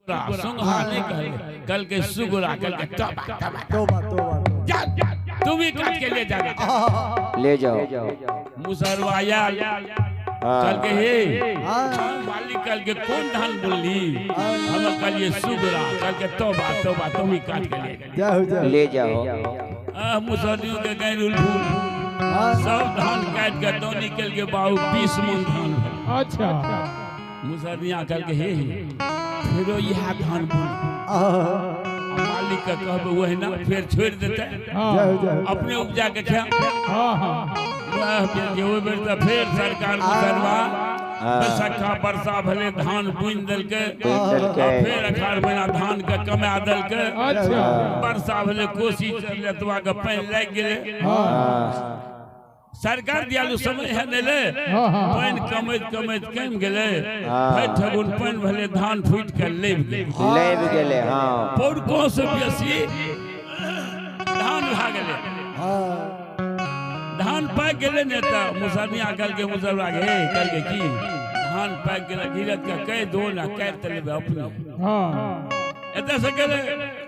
सुंघा नहीं कहले कल के सुगरा कल के तोबा तोबा तोबा तोबा तोबा। जा तू भी काट के ले जा ले जाओ। मुसरवाया कल के हे हाँ। मालिक कल के कौन धान बोलली हम कहलिए सुगरा कल के तोबा तोबा तुम ही काट के ले जा। जय हो जय हो। ले जाओ। आ मुसरियों के गैर उलफूल हाँ। सब धान काट के तो निकल के बाबू 20 मन धान भेल। अच्छा मुसरिया कल के हे हे फिरो यह धान बोल आहा। मालिक के कहबे वही ना फिर छोड़ देते हाँ जय हो जय हो। अपने उपजा के खा हाँ हाँ वाह जे ओहि बेर तऽ फेर सरकार मुसरवा बैसखा वर्षा भेलै धान बुनि देलकै बुनि देलकै। आ फेर अखाड़ महीना धान के कमा देलकै। अच्छा वर्षा भेलै कोसी चल के पानि लागि गेलै। हाँ। सरकार दियालु समय है नहि ले हाँ हाँ पानि कमैत कमैत कमि गेलै। हाँ। फेर ठगुन पानि भेलै धान फूटि के लेब गेलै। लेब गेलै। हाँ। पौरको से बेसी धान भए गेलै। हाँ। धान पाकि गेलै ने तऽ मुसरनिया कहलकै मुसरवा के हे कहलकै की धान पाकि गेलै घिरत के कहि दो ना काटि तऽ लेबै अपने। हाँ एतऽ से गेलै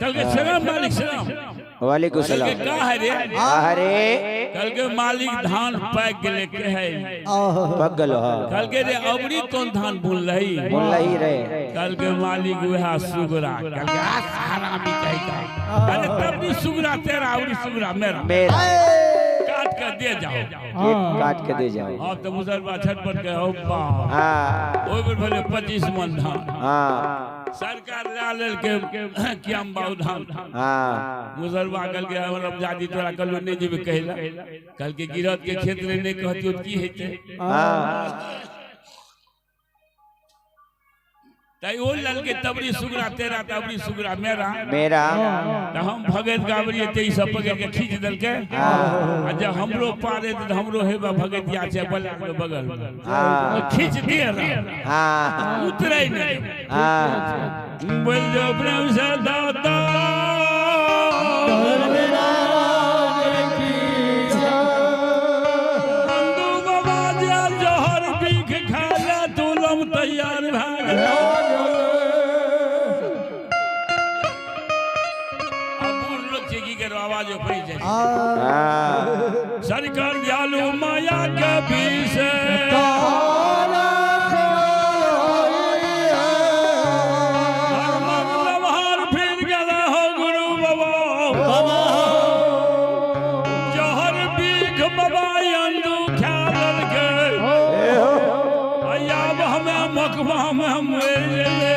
कहलकै सलाम मालिक सलाम। वालेकुम कहलकै सलाम। का है रे? अरे कहलकै मालिक धान पाकि गेलै के है? आहा। पक गेलो। हाँ। कहलकै रे अबरी कोन धान बुनलही? बोलही रे। कहलकै मालिक वएह सुगरा। कहलकै आ हरामी कहि का। अरे तब भी सुगरा तेरा अबरी सुगरा मेरा मेरा काट के दे जाओ। एक काट के दे जाओ। अब तो मुसलमान छटपट के हो बा हाँ। ओहि बेर भेलै 25 मन धान। हाँ। सरकार लए लेलकै क्याम बाबू धान। हाँ। मुसलमान कहलकै हमर जादी तोरा कहलहुँ नहि जेबै कहै लए। कहलकै गिरहत के खेत रे नहि कहतियौ तऽ की हेतै? हाँ। तै ओ लेलकै तबरी सुगरा तेरा तबरी सुगरा मेरा। मेरा। तऽ हम भगैत गाबरियै तऽ ई सब पकड़ि के खींच देलकै। हाँ। आ जब हमरो पार एतै तऽ हमरो हेबा भगैतिया छै बला के बगल मे। हाँ। खींच दे रहा हाँ। उतरै नहि। हाँ। बोल जो प्रेम से दाता बंधु बाबा जे जहर बीख खा ले तुलम तैयार भए गेल। आ बूढ़ लोग छै की करू आवाज पड़ि जाइ छै। हाँ। सरकार दयालु माया के विष धर्मक व्यवहार फिर गेल हो गुरु बाबा जहर बीख बाबा अंदू खा लेलकै। आब हमे मकबा में मरि गेलै।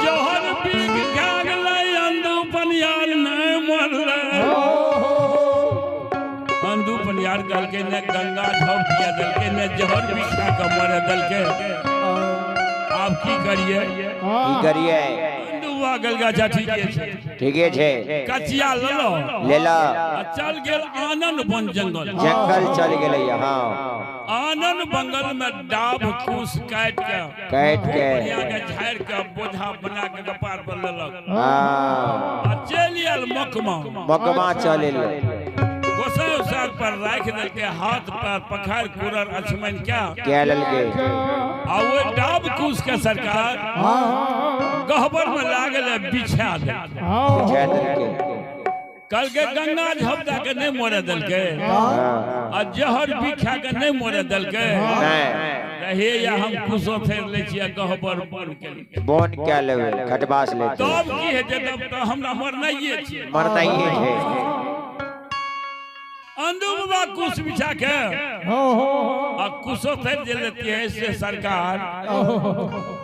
जहर बीख खा गेलै अंदू पनियार नहि मरलै। अंदू पनियार कहलकै ने गंगा झब दिया देलकै ने जहर बीख खा के मरे देलकै। आब की करिए? की करिए? अंदू बाबा कहलकै अच्छा ठीके छै। ठीके छै। कचिया लेलो ले लो। आ चल गेल आनंद वन जंगल। जंगल चल गेलै। हाँ। आनंद बंगल में डाभ कुश काटि के काटि के बढ़िया के झाड़ि के बोझा बना के कपार पर लेलक। हाँ। आ चलि आयल मकमा। मकमा चल एलै। गोसाई उसार पर राखि देलकै हाथ पैर पखारि कुरर अछमन के क्या लेलकै? आ ओहि डाब कुश के सरकार गहबर में लागल बिछा देलकै। बिछा देलकै। कहलकै गंगा झपटा के नहि मरे देलकै। हाँ। आ जहर बिखा के नहि मरे देलकै। नहि। हे या हम कुशो फेर लै छियै गहबर बन के। बोन क्या लेबै? खटबास लेतै। तब की हेतै? तब तऽ हमरा मरनाइए छै। मरनाइए छै। अंदू बाबा कुश बिछा के आ कुशो फेर जे लेती है से सरकार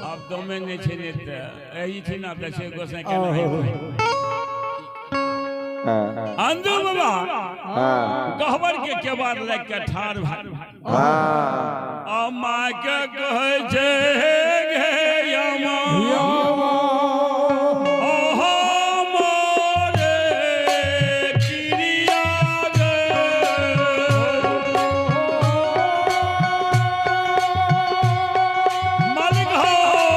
आब दमे नहि छै ने तऽ एही छै ना तऽ छै गोसाई केना हेतै। हाँ। अंदू बाबा हाँ। गहबर के केबाड़ लागि के ठाढ़ भए हाँ। आ माँ के कहै छै हे गे यमा ओहो मोरे किरिया गे। मालिक हो हो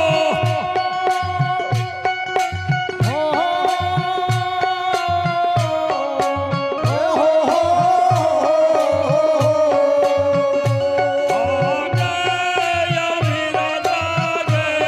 गया मेरा दागे।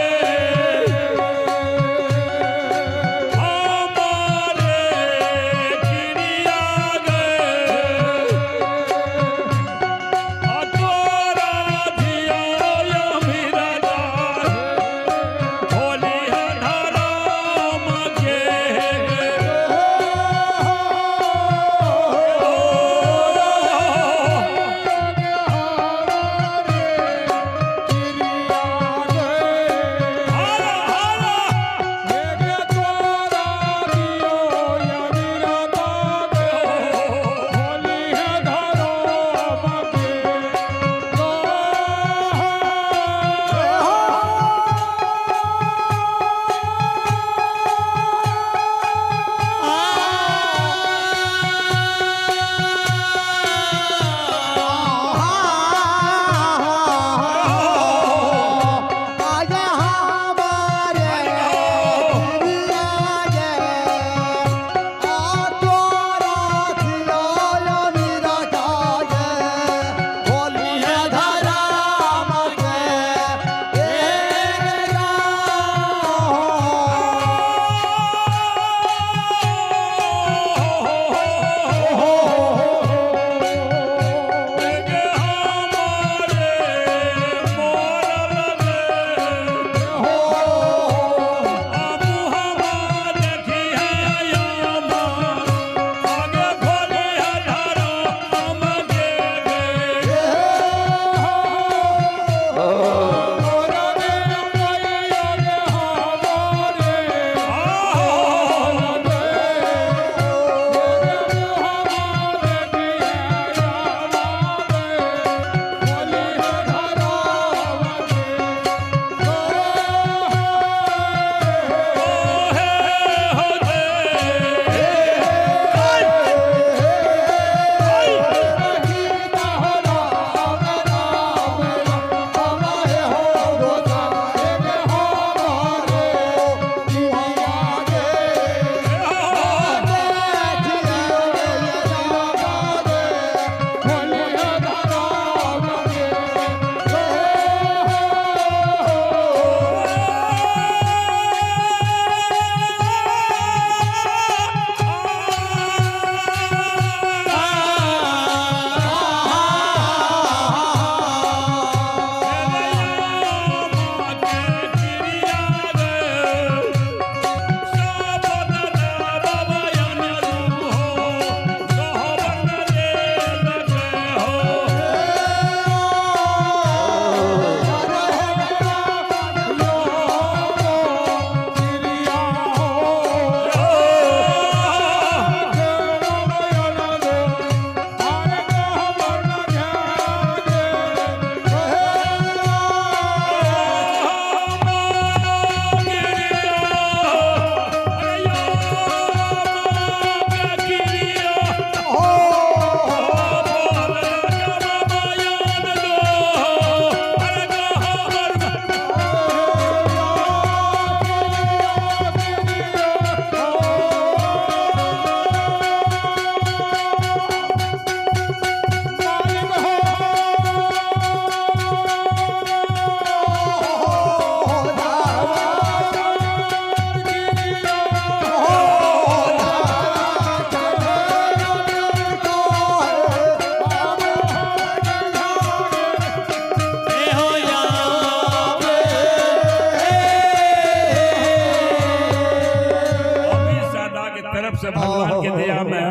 से भगवान के दया में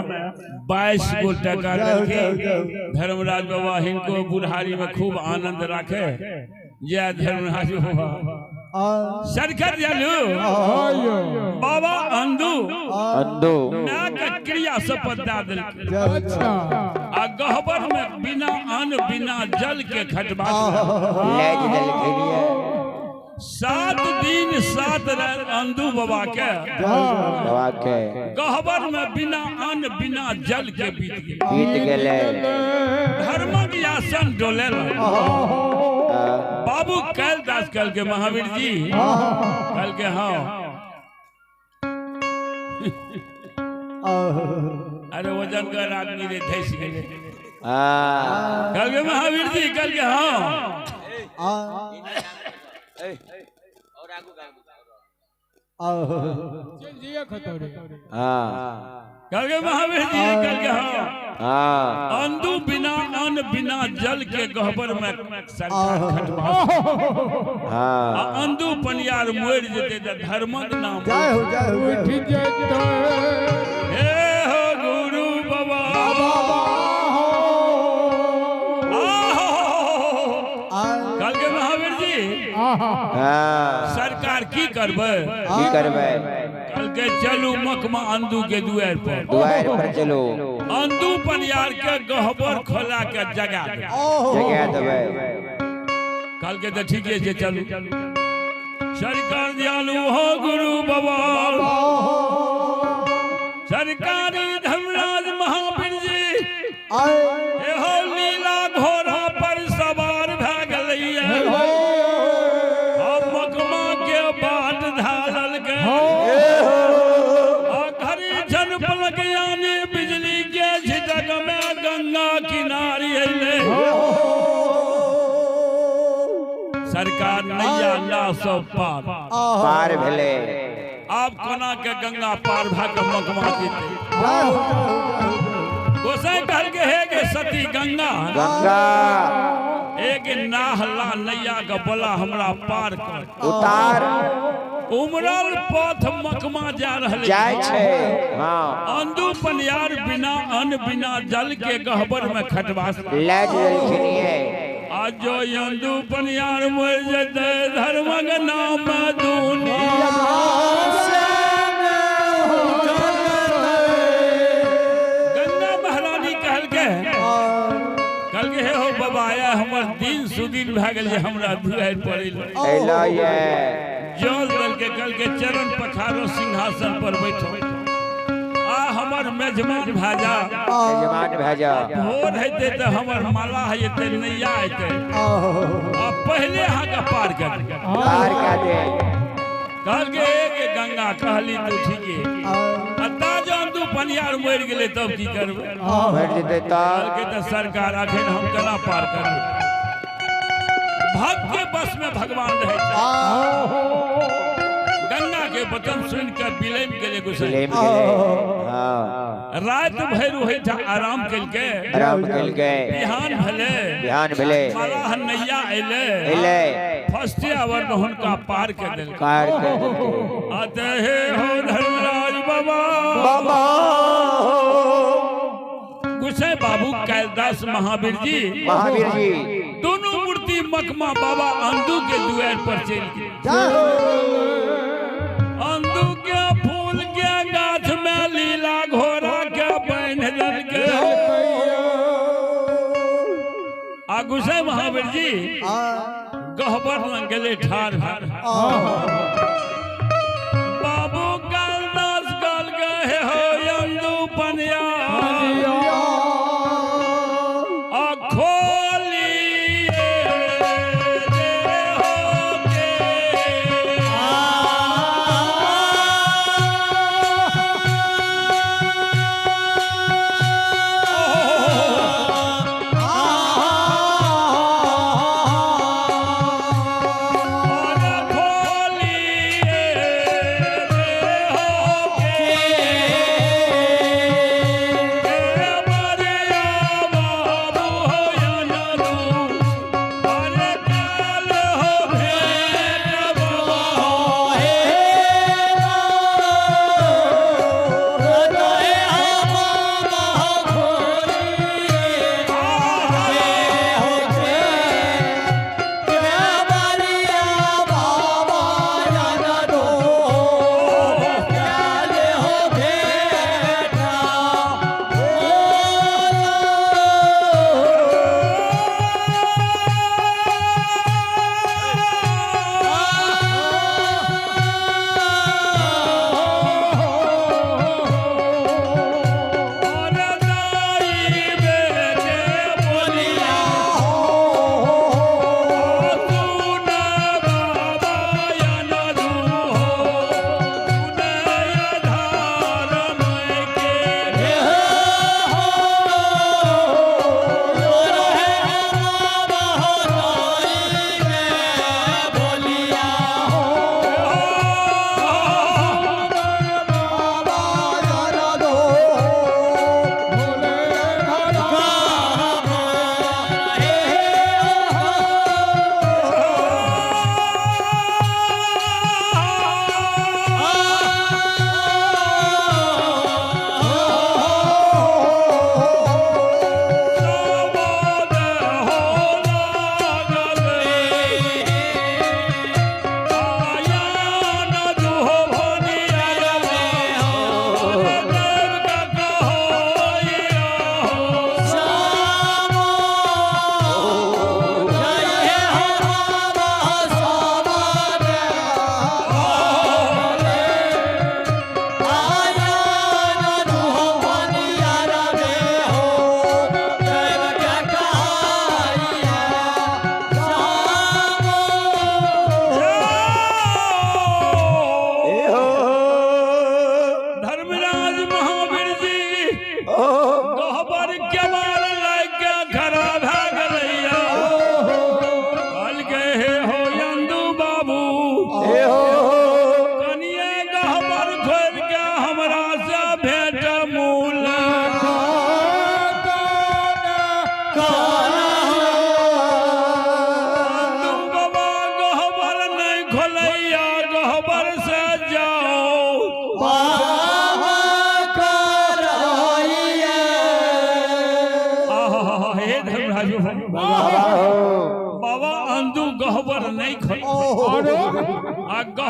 22 गो टका देलखिन। धर्मराज बाबा हिनको बुढ़ारी में खूब आनंद राखे। जय धर्मराज बाबा। सरकार जालू बाबा अंदू अंदू माय के क्रिया शपथ दे देलखिन। अच्छा। आ गहबर में बिना अन्न बिना जल के खटबा लाज देलखिन ये। 7 दिन 7 रात अंदू बाबा के बाबा के गहबर में बिना अन्न बिना जल के बीत गेल। बीत गेलै। धर्मक आसन डोले। बाबू कैलदास कल के महावीर जी कल के हाँ। अरे वजनगर आदमी रे धैस गेलै। कल के महावीर जी कल के हाँ। कल के महावीर जी कल के हाँ। अंदू बिना अन्न बिना जल के गहबर में सरकार खटबा। अंदू पनियार मरि जेतै तऽ धर्मक नाम जय हो जय हो उठ जेतै। हे हो गुरु बाबा। कल के महावीर जी सरकार की करबै? की करबै? कल के चलू मकमा अंदू के दुआर पर। दुआर पर चलू। अंदू पनियार के गहबर खोला के जगा दे। जगा देबै। कल के तऽ ठीके छै चलू। सरकार दयालु हो गुरु बाबा। सरकारी धर्मराज महावीर जी एहो लीला घोड़ा पर सवार भए गेलैया। मकमा के बाट धारल के घड़ी झन पलक यानी बिजली के झटक में गंगा किनारी अइलै। सरकार नैया ला सब पार पार भेलै। आब कोना के गंगा पार भए के मकमा जेतै? गोसाई कहलकै हे गे सती गंगा गंगा एक नाह ला नैया के बोला हमरा पार कर उतार। उमरल पथ मकमा जा रहल जाय छै। हां अंदू पनियार बिना अन्न बिना जल के गहबर में खटवास लाज देलखिन ये। आज जो अंदू पनियार मर जेतै धर्मक नाम दुनिया से। गंगा महारानी कहलकै कहलकै हे हो बाबा आया हमर दिन सुदिन भए गेल जे हमरा दुआरि पर अइलै ये। जल देलकै कहलकै चरण पखारो सिंहासन पर बैठो आ हमर मेजबान भए जा। मेजबान भए जा। भोर हेतै तऽ हमर माला हेतै नैया हेतै आ पहिले अहाँके पार कर दे। पार कऽ दे। कहलकै हे गे गंगा कहली तू ठीके आ ता जो अंदू पनियार मरि गेलै तब की करबै? मरि जेतै तब। कहलकै तऽ सरकार अखन हम केना पार करबै? भक्त के बस में भगवान रहै छै। गंगा के वचन सुन के बिलैम गेलै गोसाई। हां रात भरि ओहिठाम आराम केलकै। आराम केलकै। बिहान भेलै। बिहान भेलै। मलाह नैया अइलै। अइलै। फर्स्टे आवर में हुनका पार कर देलकै। पार कर देलकै। आते हे हो धर्मराज बाबा बाबा। गोसाई बाबू कैलदास महावीर जी महावीर जी दोनों मूर्ति मकमा बाबा अंदू के दुआर पर चलि गेल। अंदू के फूल के गाछ में लीला घोड़ा के बान्हि देलकै। आ गोसाई महावीर जी गहबर लग गेलै ठाढ़। बाबू कैलदास कहलकै हे हो अंदू पनियार खोली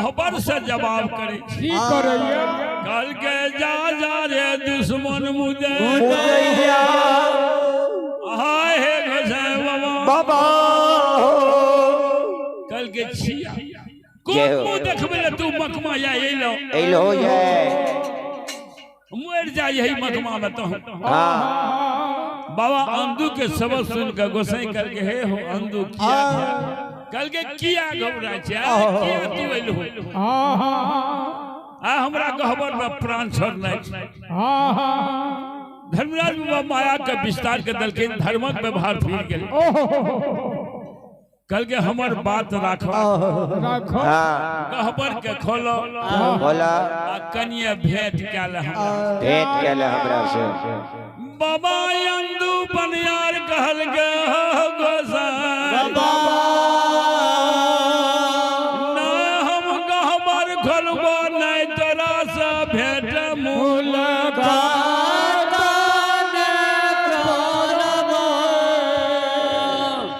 गहबर से जवाब करे की करैया कल के जा जा रे दुश्मन मुदे मुदैया हाय हे गोसाई बाबा बाबा कल के छिया जय कोन हो। मुंह देखबे ले तू मकमा या एलो एलो ये मर जा यही मकमा में तो हाँ बाबा अंदू के शब्द सुन के गोसाई कल के हे हो अंदू किया कल के किया घबरा छै किया तू एलो आहा आ हमरा गहबर में प्राण छोड़ने छै। आहा धर्मराज बाबा माया के विस्तार के दलखिन धर्मक व्यवहार फिर गेल ओहो कल के हमर बात राखो राखो हाँ गहबर के खोलो बोला आ कनिए भेंट कयल हमरा भेंट केले हमरा से बाबा अंदू बनियार कहल गे हो गोसाई ना हम गहबर खोलबो नहीं तोरा से भेंट मुलाकात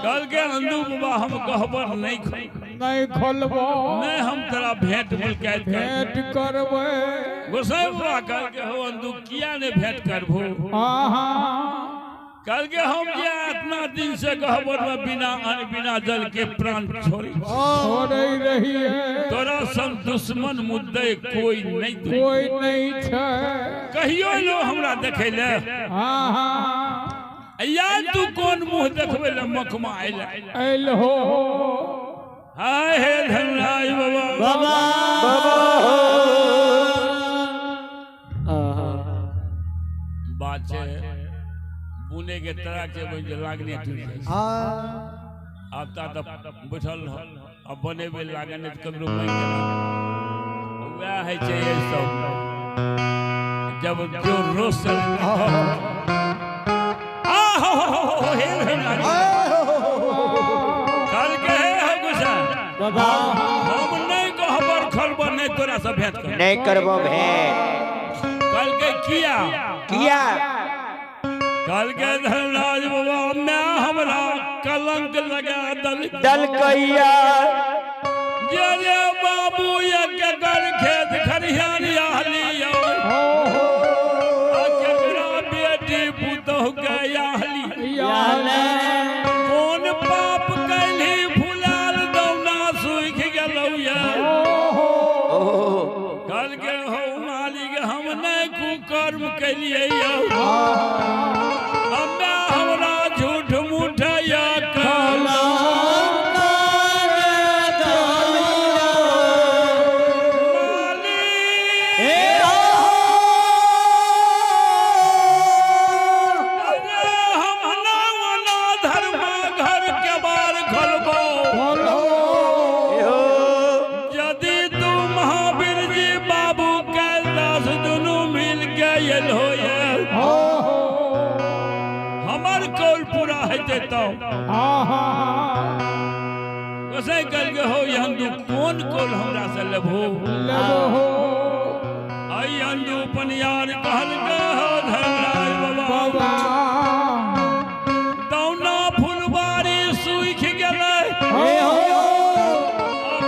कल के अंदू बाबा हम गहबर नहीं खोल नहीं खोलबो नहीं हम तोरा भेंट मुलाकात करबो। भेंट करबै गोसाई बाबा कल के हो अंदू किया ने भेंट करबो आहा कल के हम जे इतना दिन से गहबर में बिना अन्न बिना जल के प्राण छोड़ी छोड़ै रही है तोरा संग दुश्मन मुद्दे कोई नहीं दू कोई नहीं छै कहियो लो हमरा देखे ले आहा या तू कोन मुंह देखबे ले मकमा आइले एल हो हाय हे धनराज बाबा बाबा बात छै बुने के तरह के बन जे लागने टूट जाइ छै। आब ता तऽ बैठल रह अब बनेबे लागने तऽ ककरो मांगि के ना वएह होइ छै ये सब जब जो रोष से आ हो हो हो हो हे धनराज कल के हे हो गुस्सा बाबा हम नहीं गहबर खलबर नहीं तोरा से भेंट कर नहीं करबो भेंट कल के किया किया कल के धनराज बाबा मैं हमरा कलंक लगा दल दल कैया जे रे बाबू एक कर खेत खरिहान आली आ केकरा बेटी पुतहु के आली कोन पाप कैली फुलाल दौना सुख गेलौ ये कल के हो मालिक हम नहीं कुकर्म कैलिए यौ हम्मे हमरा झूठ मूठ या घर के बार खोलबो यदि तू महावीर जी बाबू कैलाश दुनू मिल के आयल हो हमर कौल पूरा हेतै तो आहा गोसाई कल के हो अंदू कोन कौल हमरा से लेबो लेबो आई अंदू पनियार कहल के हो धनराज बाबा बाबा दौना फुलबारी सूख गेलै आ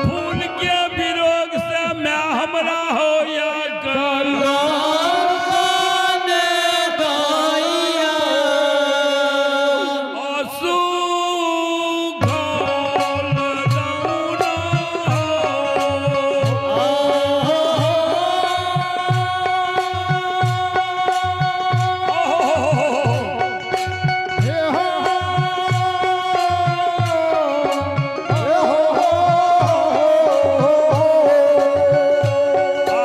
फूल के विरोग से मैं हमरा हो या कल असुखल दौना हे हो आ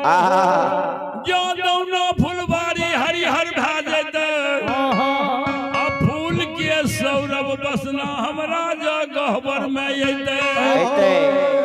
आहा जो दौना फुलबाड़ी हरिहर भए जेतै आ फूल के सौरभ बसना हमरा जो गहबर में अयतै। अयतै।